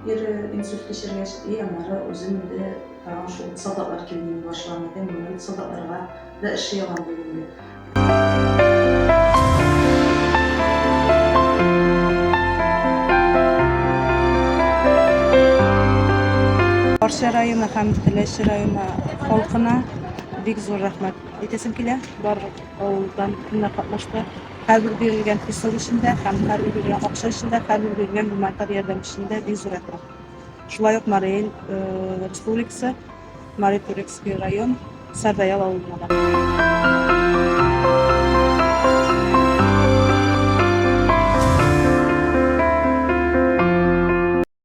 Ире инсульт кичергәч, и аннары үзем инде тагын шул солдатлар килүен башлаган идем. Моны бит солдатларга да эшли алам бүгенге. Арча районы һәм Теләче районы халкына бик зур рәхмәт әйтәсем килә. Барлык авылдан кемнәр катнашты. Һәрбер бирелгән песок өчен дә һәм һәрбер бирелгән акча өчен дә, һәрбер бирелгән гуманитар ярдәм өчен дә бик зур рәхмәт. Шулай ук Марий Эл Республикасы, Мари Турекский район, Сардаял авылына да.